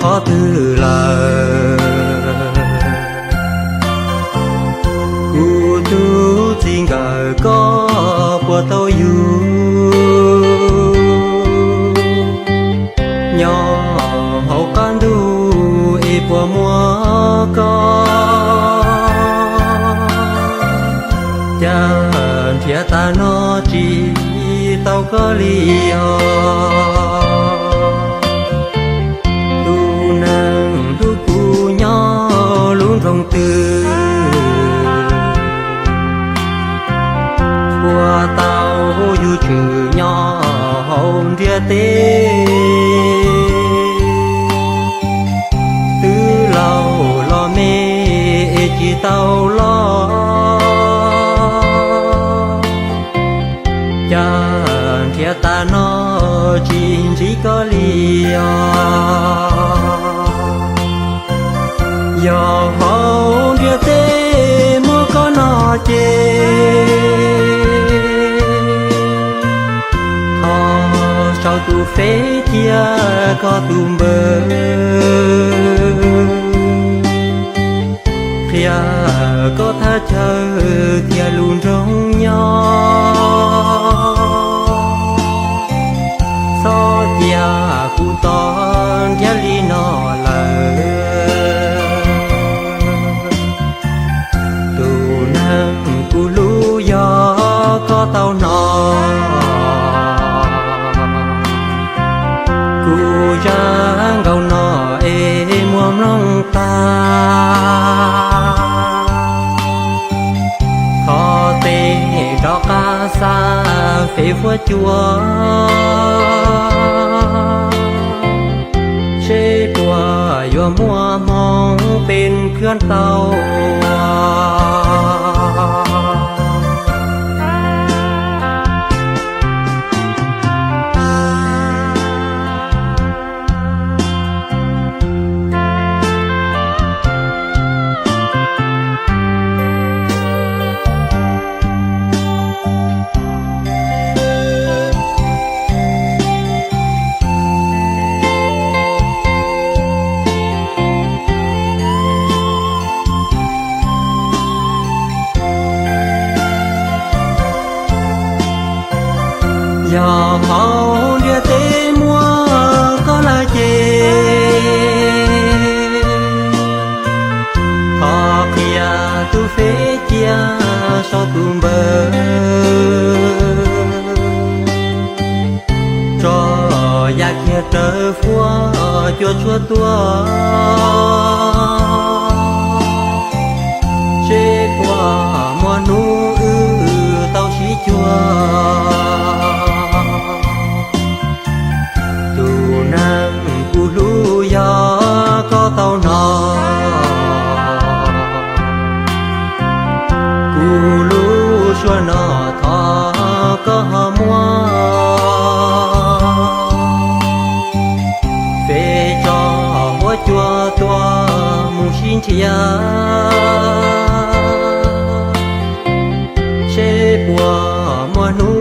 qhov twg lawm. Kuv tus txij nkawm koj puas tau yug, nyob hauv qab ntuj es puas muaj koj. Cas nrhiav tas no tsis tau koj li os. Tus neeg hlub kuv nyob lub nroog twg, puas tau yug tshwm nyob hauv ntiaj teb. Twb laus los me es tsis tau loj, cas nrhiav tas no tsis ntsib koj li os. Yog hauv ntiaj teb muaj koj no ces, thov sau tus fej cia koj tus npawb, qhia koj thaj chaw thiab lub nroog nyob. Txhob cia kuv tos nrhiav li no lawm. Tus neeg kuv hlub yog koj tau hnov, kuv zaj nkauj no es muaj mloog tag. Thov tes rov qab xa fej huab cua, seb puas yuav muaj hmoo peb khwb tau. Yog hauv ntiaj teb muaj koj lawm ces, thov qhia tus fej cia sau tus npawb, tso yam kiag rawv huab cua tshuaj tuaj, seb puas muaj hnub wb tau sib cuag. Tus neeg kuv hlub yog koj tau hnov, kuv lub suab no thov koj ho muab fej tso huab cua tuaj mus sib nrhiav, seb puas muaj hnub